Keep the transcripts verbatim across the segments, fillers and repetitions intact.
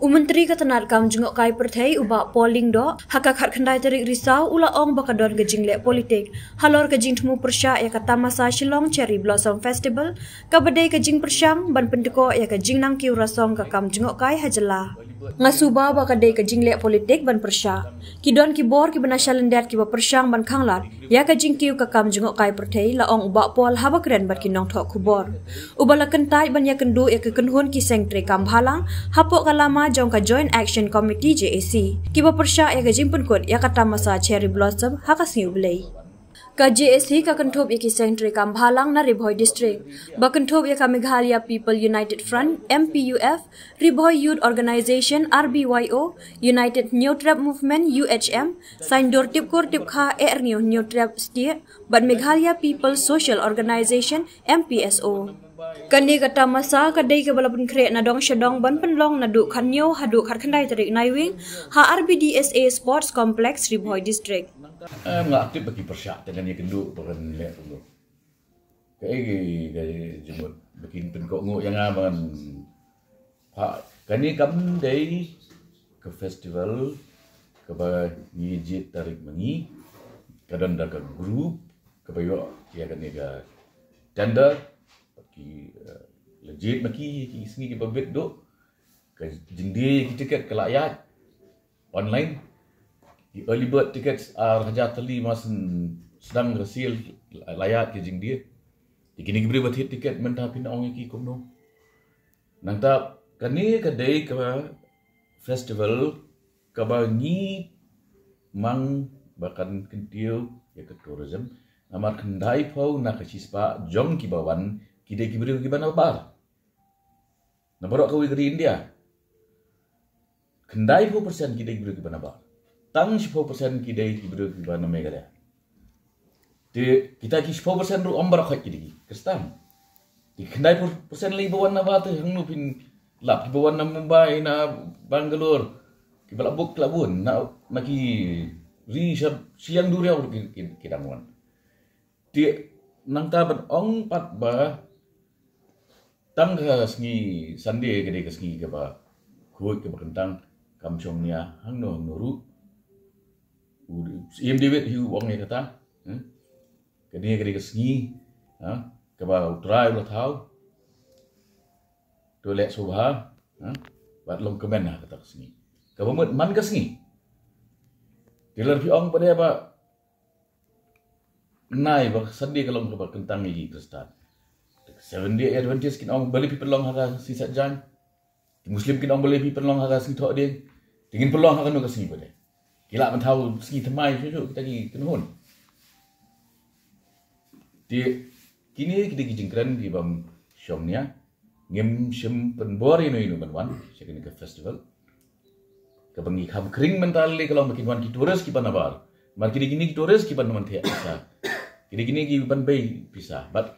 U Myntri ka tnad kam jngohkai pyrthei u Bah Paul Lyngdoh, ha ka khatkhyndai tarik Risaw u la ong ba ka don ka jingleh politik halor ka jingthmu pyrshah ïa ka tamasa Shillong Cherry Blossom Festival, kaba dei ka jingpyrshang ban pyntykoh ïa ka jingnang kiew rasong ka kam jngohkai ha jylla. Nga suba ba ka dei ka jingleh politik ban pyrshah. Ki don ki bor kiba na sha lyndet kiba pyrshang ban khanglad ïa ka jingkiew ka kam jngohkai pyrthei, la ong u Bah Paul haba kren bad ki nongthoh khubor. Uba la kyntait ban ïakynduh ïa ka kynhun ki seng treikam bhalang hapoh ka lama jong ka Joint Action Committee, J A C, kiba pyrshah ïa ka jingpynkut ïa ka tamasa Cherry Blossom ha ka Sngi U Blei. Ka J A C ka kynthup ïa ki seng treikam bhalang na Ri Bhoi District, ba kynthup ïa ka Meghalaya People United Front, M P U F, Ri Bhoi Youth Organization, R B Y O, United Hynñiewtrep Movement, U H M, Saiñdur Tipkur Tipkha eh Hynñiew Hynñiewtrep Stieh, bad Meghalaya People Social Organization, M P S O. Kane ka tamasa ka dei kaba la pynkhreh na dong sha dong ban pynlong naduh khathynñiew haduh khatkhyndai tarik Naiwieng ha R B D S A Sports Complex, Ri Bhoi District. Em, nga active ba ki pyrshah te ngan ïakynduh ba kan leh kumno. Kaei kaei ka jingmut ba kin pynkohnguh ïa nga ba ngan, ha kane kam dei ka festival kaba ngi jied tarik ma ngi, ka don da ka group kaba ïoh ïa kane ka tender, ki, eh, la jied ma ki, ki sngi kiba bit duh, ka jingdie ki tiket ka la ïaid online. Ki early bird tickets ar hajar tylli, mar sdang ka sale la ïaid ki jingdie. Te kine ki briew ba thied tiket mynta phin ong ïa ki kumno. Nangta kane ka dei ka festival kaba ngi mang ba kan kyntiew ïa ka tourism. Namar khyndaiphew na ka shispah jong kiba wan ki dei ki briew kiba nabar na baroh kawei ka ri India. Khyndaiphew percent ki dei ki briew kiba nabar. Tang shiphew percent ki dei ki briew kiba na Meghalaya. Te kita ki shiphew percent ruh ym baroh khoit ki dei ki Khristan. Te khyndaiphew percent lei ba wan nabar te hangno phin lap, kiba wan na Mumbai, na Bangalore, kiba la bud, kiba la bun na, na ki ri sha shiliang duriaw ki, ki, ki dang wan. Te nangta ban ong pat ba tang ka sngi Sunday ka dei ka sngi kaba khuid kaba kyntang, kam shong nia hangno hangno ruh. U Syiem David hi u ong ïa kata, hmm? Kane ka dei ka sngi, ha, kaba U Trai u la thaw. To leh sngewbha, ha, bad long kmen ha kata ka sngi. Kaba mut man ka sngi. Te lada phi ong pat ba nai ba Sunday ka long kaba kyntang ïa ki Khristan. Seven Day Adventist kin ong balei phi pynlong ha ka sngi Saitjaiñ. Ki Muslim kin ong balei phi pynlong ha ka sngi Thohdieng. Te ngin pynlong ha kano ka sngi pat de. Ki lah ban thaw sngi thymmai shuh shuh kita ki kynhun. Te kine ki dei ki jingkren kibym shong nia. Ngim shym pynbor ïano ïano ban wan sha kane ka festival. Kaba ngi kham khring mynta lei ka long ba kin wan ki tourist kiba nabar. Namar ki dei kine ki tourist kiban wan thiah pisa. Ki dei kine kiban bei pisa. Bad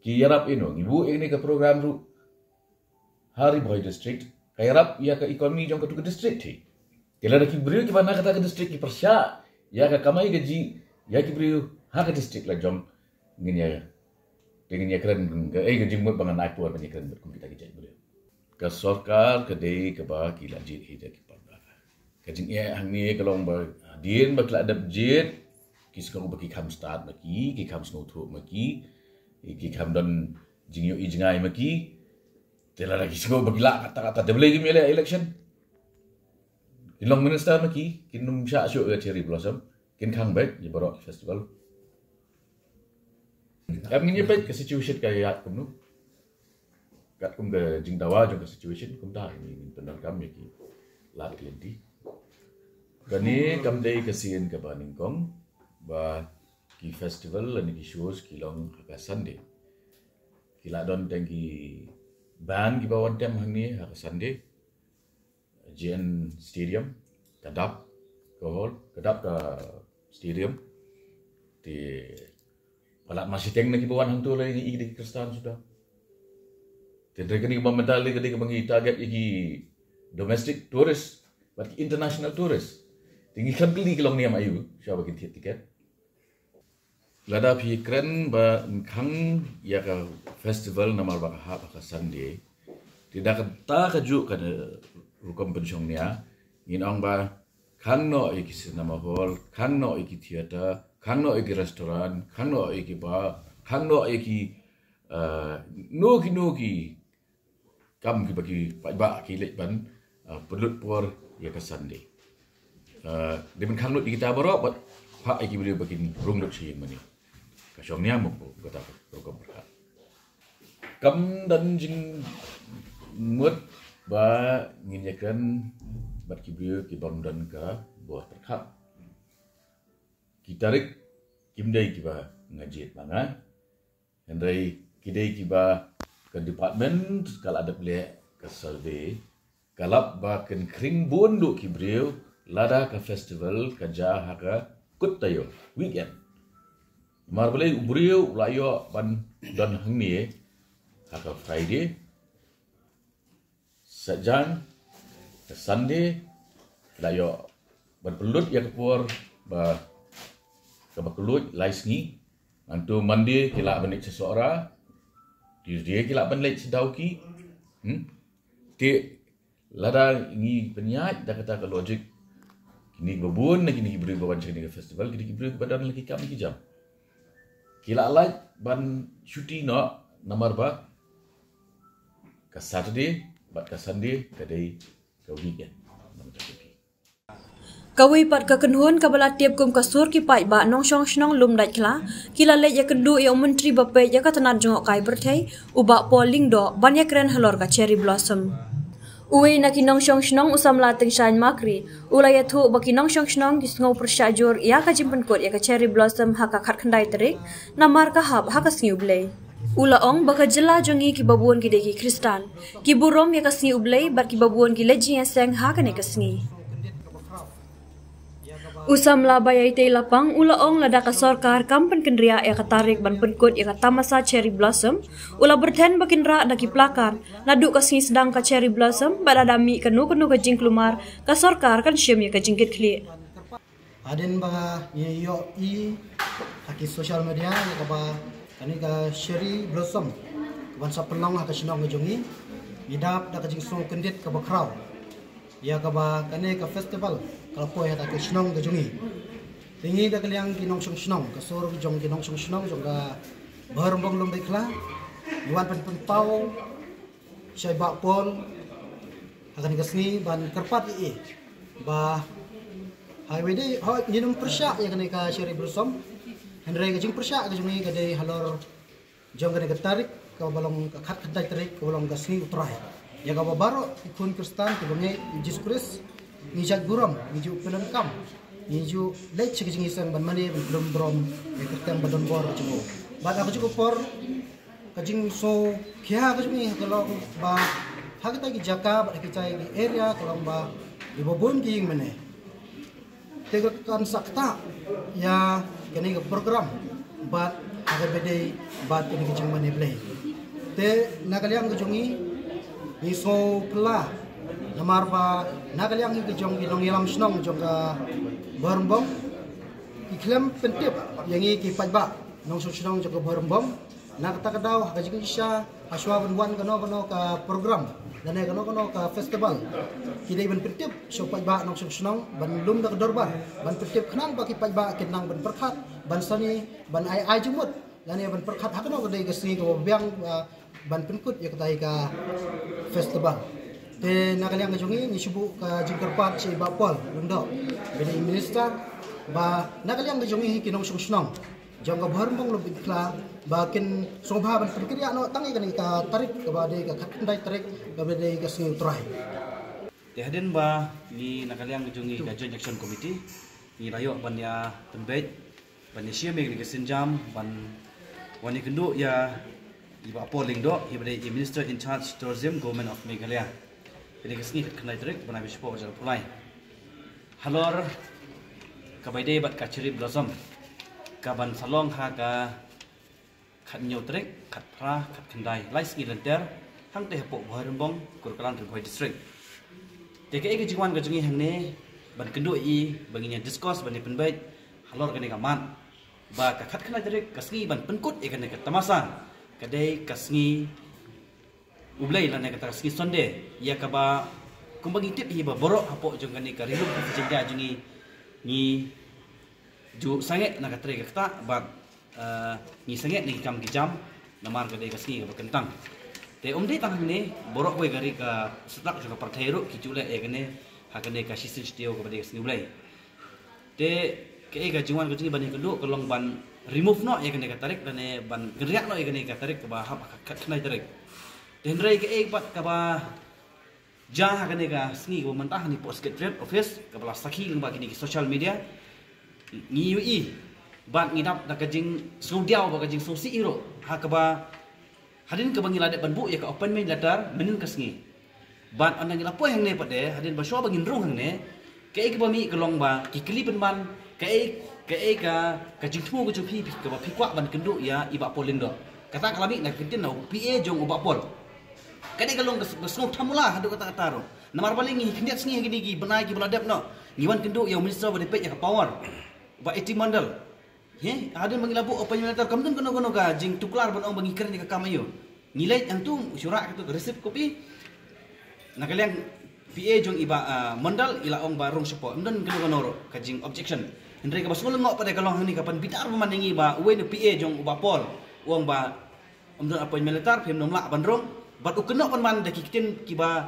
ki ïarap ïano, ngi buh ïa kane ka program ruh ha Ri Bhoi District, ka ïarap ïa ka economy jong katu ka district hi. Te lada ki briew kiba na kata ka district ki pyrshah ïa ka kamai kajih ïa ki briew ha ka district la jong, ngin ïa, te ngin ïa kren, kaei ka jingmut ba ngan ai por ban ïa kren bad kum kita ki jait briew. Ka sorkar ka dei kaba ki la jied hi da ki parda. Ka jingeh hangne ka long ba hadien ba ki la dep jied, ki sngew ba ki kham stad ma ki, ki kham sngewthuh ma ki, ki kham don jingïohi jngai ma ki. Te lada ki sngew ba ki lah kata kata, te balei kim ïaleh election? Kin long minister ma ki, kin ym shah shuh ïa Cherry Blossom, kin khang beit ïa baroh ki festival. Em, ngin ïa peit ka situation ka ïaid kumno. Katkum ka jingdawa jong ka situation kumta ngin pyndonkam ïa ki lad ki lynti. Kane kam dei ka sien kaba nyngkong ba ki festival lane ki shows ki long ha ka Sunday. Ki la don tang ki band kiba wan tem hangne ha ka Sunday. J N Stadium, ka dap ka hall, ka dap ka stadium. Te palat ma shiteng na kiba wan hangto lei ngi i dei ki Khristan suda. Te hynrei kane kaba mynta lei ka dei kaba ngi target ïa ki domestic tourist bad ki international tourist. Te ngi khlem kylli ki long niam aïu shwa ba kin thied tiket. Lada phi kren ba khang ïa ka festival namar ba ka hap ha ka Sunday. Te da kata kajuh ka rukom pynshong nia, ngin ong ba khang noh ïa ki cinema hall, khang noh ïa ki theater, khang noh ïa ki restaurant, khang noh ïa ki bar, khang noh ïa ki, uh, no ki no ki kam kiba ki paidbah ki leit ban, uh, pynlut por ïa ka Sunday. Uh, dei ban khang lut ïa kita baroh bad phah ïa ki briew ba kin rung lut sha ïing mane. Ka shong nia mo kata ka rukom pyrkhat. Kam don jingmut ba ngin ïakren bad ki briew ki bym don ka bor pyrkhat. Ki tarik kim dei kiba nga jied ma nga. Hynrei ki dei kiba ka department ka la dep leh ka survey, ka lap ba kan khring bun duh ki briew lada ka festival ka jia ha ka kut taïew, weekend. Namar balei u briew u la ïoh ban don hangne ha ka Friday, Saitjaiñ, ka Sunday, la ïoh ban pynlut ïa ka por ba, kaba kylluid lai sngi. Nangta Monday ki lah ban leit sha Sohra, Tuesday ki lah ban leit sha Dawki. Hmm? Te lada ngi pynïaid da kata ka logic, kine kiba bun na kine ki briew ba wan sha kane ka festival, kine ki briew kiba don la ki kam ki jam. Ki la lait ban shuti noh namar ba ka Saturday bad ka Sunday ka dei ka weekend. Kawei pat ka kynhun kaba la tip kum ka sur ki paidbah nongshong shnong Lumdaitkhla, ki la leit ïakynduh ïa u Myntri ba peit ïa ka tnat jngohkai pyrthei, u Bah Paul Lyngdoh, ban ïakren halor ka Cherry Blossom. Uwei na ki nongshong shnong, u samla Tyngshaiñ Makri, u la ïathuh ba ki nongshong shnong ki sngew pyrshah jur ïa ka jingpynkut ïa ka Cherry Blossom ha ka khatkhyndai tarik, namar ka hap ha ka sngi U Blei. U la ong ba ka jylla jong ngi kiba bun ki dei ki Khristan, ki burom ïa ka sngi U Blei bad kiba bun ki leit jingïaseng ha kane ka sngi. U samla Baiaitei Lapang u la ong lada ka sorkar kam pynkynriah ïa ka tarik ban pynkut ïa ka tamasa Cherry Blossom, u la byrthen ba kin rah da ki placard naduh ka sngi sdang ka Cherry Blossom, bad lada mih kano kano ka jingkulmar, ka sorkar kan shim ïa ka jingkitkhlieh. Hadien ba ngi ïohi ha ki social media ïa kaba kane ka Cherry Blossom ka ban sa pynlong ha ka shnong ka jong ngi, ngi dap da ka jingsngewkyndit kaba khraw ïa kaba kane ka festival ka la poi ha ka shnong ka jong ngi. Te ngi da ka liang ki nongshong shnong, ka sur jong ki nongshong shnong jong ka Bhoirymbong Lumdaitkhla, ngi wan pyn pynpaw sha i Bah Paul ha kane ka sngi ban kyrpad ïa i ba ha iwei de, hooid, ngin ym pyrshah ïa kane ka Cherry Blossom, hynrei ka jingpyrshah ka jong ngi ka dei halor jong kane ka tarik kaba long ka khatkhyndai tarik kaba long ka sngi U Trai, ïa kaba baroh ki khun Khristan kiba ngeit ïa u Jisu Khrist ngi jait burom, ngi ju pyndonkam, ngi ju leit sha ka jingïaseng ban mane ban pynlong burom ïa ka kyrteng ba donbor ka jong u. Bad ha kajuh ka por ka jingsngewkhia ka jong ngi ka long ba ha kita ki jaka bad ha kita ki area ka long ba kiba bun ki ïing mane. Te ka kan sa ktah ïa kane ka program bad ha kaba dei bad kane ka jingmane Blei. Te na ka liang ka jong ngi, ngi sngewphylla namar ba na ka liang ka jong ki nongïalam shnong jong ka Bhoirymbong ki khlem pyntip ïa ngi ki paidbah nongshong shnong jong ka Bhoirymbong. Na kata ka daw ha ka jingshisha, ha shuwa ban wan kano kano ka program lane kano kano ka festival, ki dei ban pyntip sha u paidbah nongshong shnong ban lum da ka dorbar ban pyntip khnang ba ki paidbah kin nang ban pyrkhat, ban sani, ban ai ai jingmut lane ban pyrkhat ha kano ka dei ka sngi kaba biang, ah, ban pynkut ïa kata ka festival. Te na ka liang ka jong ngi, ngi shu buh ka jingkyrpad sha i Bah Paul Lyngdoh, ba dei minister, ba na ka liang ka jong ngi ki nongshong shnong jong ka Bhoirymbong Lumdaitkhla ba kin sngewbha ban pynkynriah noh tang ïa kane ka tarik kaba dei ka khatkhyndai tarik kaba dei ka sngi U Trai. Te hadien ba ngi na ka liang ka jong ngi ka Joint Action Committee ngi la ïoh ban ïa pynbeit ban ïa shim ïa kane ka sienjam ban wan ïakynduh ïa i Bah Paul Lyngdoh, i ba dei i Minister in Charge Tourism, Government of Meghalaya. Kane ka sngi khatkhyndai tarik bnai ba shiphew arhajar arphew lai. Halor kaba ïadei bad ka Cherry Blossom ka ban sa long ha ka khathynñiew tarik, khatphra, khatkhyndai, lai sngi lynter, hangtei hapoh Bhoirymbong, Kurkalan, Ri Bhoi District. Te kaei ka jingwan ka jong ngi hangne ban kynduh ïa i ba ngin ïa discuss ban ïa pynbeit halor kane ka mat ba ka khatkhyndai tarik ka sngi ban pynkut ïa kane ka tamasa ka dei ka sngi U Blei lane kata ka sngi Sunday, ïa kaba Kumba ngi tip hi ba baroh hapoh jong kane ka ri lum ka jingïa jong ngi, ngi ju sangeh na ka trei ka ktah bad, eh, ngi sangeh na ki kam ki jam namar ka dei ka sngi kaba kyntang. Te ym dei tang hangne, baroh kawei ka ri ka satlak jong ka pyrthei ruh ki ju leh ïa kane ha kane ka shisien shi taïew kaba dei ka sngi U Blei. Te kaei ka jingwan ka jong ngi ban ïakynduh ka long ban remove noh ïa kane ka tarik lane ban kynriah noh ïa kane ka tarik kaba hap ha ka khatkhyndai tarik. Te hynrei kaei pat kaba jia ha kane ka sngi kaba mynta hangne hapoh Secretariat Office kaba la sakhi lyngba kine ki social media, ngi ïohi bad ngi dap da ka jingsngewdiaw bad ka jingsngewsih hi ruh ha kaba hadien kaba ngi la dep ban buh ïa ka appointment letter mynhynnin ka sngi. Bad ynda ngi la poi hangne pat de, hadien ba shuwa ba ngin rung hangne, kaei kaba mih ka long ba ki kylli pynban, kaei, kaei ka, ka jingthmu ka jong phi kaba phi kwah ban kynduh ïa i Bah Paul Lyngdoh. Kata ka la mih na ka ktien na u P A jong u Bah Paul. Kane ka long ka, ka sngewthuh mula haduh katta katta ruh. Namar balei ngi khyndiat sngi ha kine ki bnai kiba la dep noh, ngi wan kynduh ïa u minister ba dei peit ïa ka power, Bah A T Mondal. He, hadien ba ngi la buh appointment letter kam don kano kano ka jingtuklar ban ong ba ngi kren ïa ka kam aïu. Ngi leit hangtu, shu rah kato ka receipt copy. Na ka liang P A jong i Bah, ah, Mondal i la ong ba rung shapoh. Ym don kano kano ruh ka jing objection. Hynrei kaba sngewlyngngoh pat de ka long hangne ka pynbitar pynban ïa ngi ba uwei na P A jong u Bah Paul u ong ba ym don appointment letter, phim nym lah ban rung. Bad u kynnoh pynban da ki ktien kiba,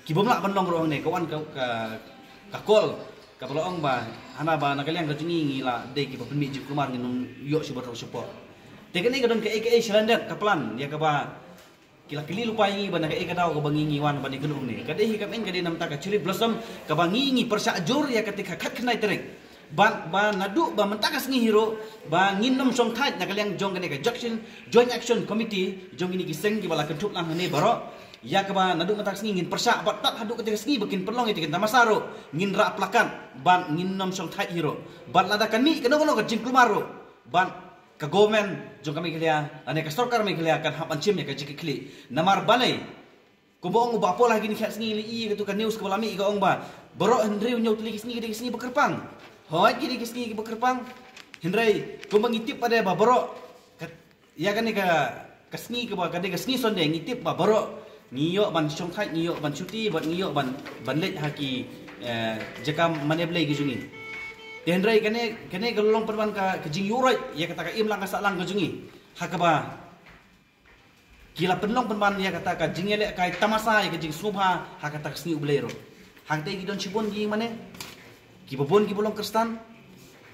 kibym lah ban long ruh hangne, ka wan ka, ka, ka call kaba la ong ba hana ba na ka liang ka jong ngi ngi la dei kiba pynmih jingkulmar, ngin nym ïoh shuh ban rung shapoh. Te kane ka don kaei kaei shalyndet ka plan ïa kaba ki la kylli lypa ïa ngi ba na kaei ka daw kaba ngi ngi wan ban ïakynduh hangne. Ka dei hi kam in, ka dei namar ka Cherry Blossom kaba ngi ngi pyrshah jur ïa kata ka khatkhyndai tarik. Bad ba naduh ba mynta ka sngi hi ruh ba ngin nym shongthait na ka liang jong kane ka Joint Action, Joint Action Committee jong kine ki seng kiba la kynthup lang hangne baroh. Ïa kaba naduh mynta ka sngi ngin pyrshah bad tad haduh kata ka sngi ba kin pynlong ïa kata ka tamasa ruh ngin rah plakat bad ngin nym shongthait hi ruh. Bad lada kan mih kano kano ka jingkulmar ruh bad ka government jong ka Meghalaya lane ka sorkar Meghalaya kan hap ban shim ïa ka jingkitkhlieh. Namar balei? Kumba ong u Bah Paul ha kine ki hynriew sngi, ngi la ïohi kato ka news kaba la mih ka ong ba baroh hynriew hynñiew tylli ki sngi ki dei ki sngi ba kyrpang. Hooid, ki dei ki sngi ba kyrpang. Hynrei kumba ngi tip pat de ba baroh ka, ïa kane ka, ka sngi kaba ka dei ka sngi Sunday, ngi tip ba baroh ngi ïoh ban shongthait, ngi ïoh ban shuti bad ngi ïoh ban, ban leit ha ki, eh, jaka mane Blei ki jong ngi. Te hynrei kane, kane ka long pynban ka, ka jingïuhroit ïa kata ka imlang ka sahlang ka jong ngi. Ha kaba ki la pynlong pynban ïa kata ka jingïalehkai tamasa ïa ka jingsngewbha ha kata ka sngi U Blei ruh. Hangta ki don shibun ki mane, kiba bun kiba long Khristan.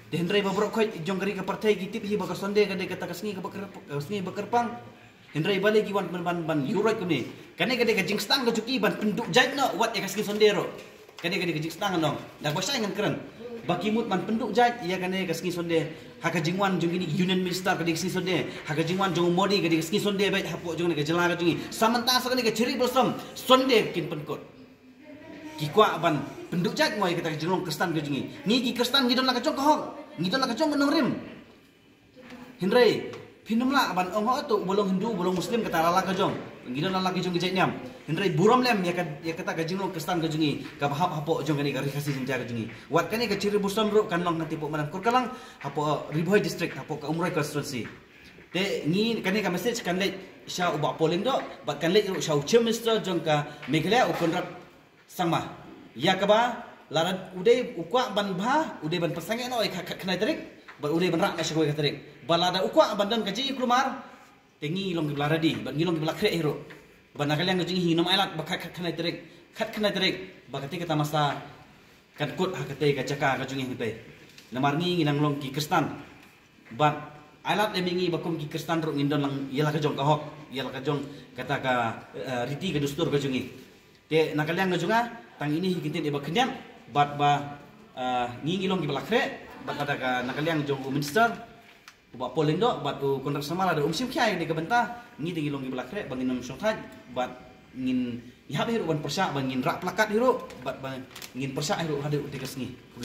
Te hynrei ba baroh khoit jong ka ri ka pyrthei ki tip hi ba ka Sunday ka dei kata ka sngi kaba kyr-, ka sngi ba kyrpang. Hynrei balei ki wan pynban ban ïuhroit kumne? Kane ka dei ka jingsdang ka jong ki ban pynduh jait noh wat ïa ka sngi Sunday ruh. Kane ka dei ka jingsdang, ngan ong da kaba shai ngan kren ba ki mut ban pynduh jait ïa kane ka sngi Sunday. Ha ka jingwan jong kine ki Union Minister ka dei ka sngi Sunday. Ha ka jingwan jong u Modi ka dei ka sngi Sunday beit hapoh jong kane ka jylla ka jong ngi. Sa mynta sa kane ka Cherry Blossom Sunday kin pynkut. Ki kwah ban pynduh jait mo ïa kata ka jinglong Khristan ka jong ngi. Ngi ki Khristan ngi don la ka jong ka hok, ngi don la ka jong ka nongrim. Hynrei phin ym lah ban ong, ho to uba long Hindu, uba long Muslim kata la la ka jong. Ngi don la la ka jong ka jait niam. Hynrei burom lem ïa ka, ïa kata ka jinglong Khristan ka jong ngi kaba hap hapoh jong kane ka Ri Khasi Jaiñtia ka jong ngi. Wat kane ka Cherry Blossom ruh kan long hangtei hapoh madan Kurkalang, hapoh Ri Bhoi District, hapoh ka Umroi constituency. Te ngi, kane ka message kan leit sha u Bah Paul Lyngdoh bad kan leit ruh sha u Chief Minister jong ka Meghalaya, u Conrad Sangma. Ïa kaba lada u dei u kwah ban bha, u dei ban pynsangeh noh ïa ka khatkhyndai tarik bad u dei ban rah noh sha kawei ka tarik. Bad lada u kwah ban don ka jingïakulmar, te ngi long kiba la ready bad ngi long kiba la khreh hi ruh. Bad na ka liang ka jong ngi ngin ym ailad ba khat, khatkhyndai tarik, khatkhyndai tarik ba katei ka tamasa kan kut ha katei ka jaka ka jong ngi hangtei. Namar ngi ngi nang long ki Khristan. Bad ailad lem ïa ngi ba kum ki Khristan ruh ngin don lang ïa la ka jong ka hok, ïa la ka jong kata ka, eh, riti ka dustur ka jong ngi. Te na ka liang ka jong nga, tang ine hi ki ktien iba khyndiat bad ba, eh, ngi ngi long kiba la khreh bad lada ka na ka liang jong u Minister u Bah Paul Lyngdoh bad u Conrad Sangma lada um shim khia ïa kane ka bynta, ngi te ngi long kiba la khreh ba ngin ym shongthait bad ngin, ngi hap hi ruh ban pyrshah ba ngin rah plakat hi ruh bad ba ngin pyrshah hi ruh haduh katei ka sngi.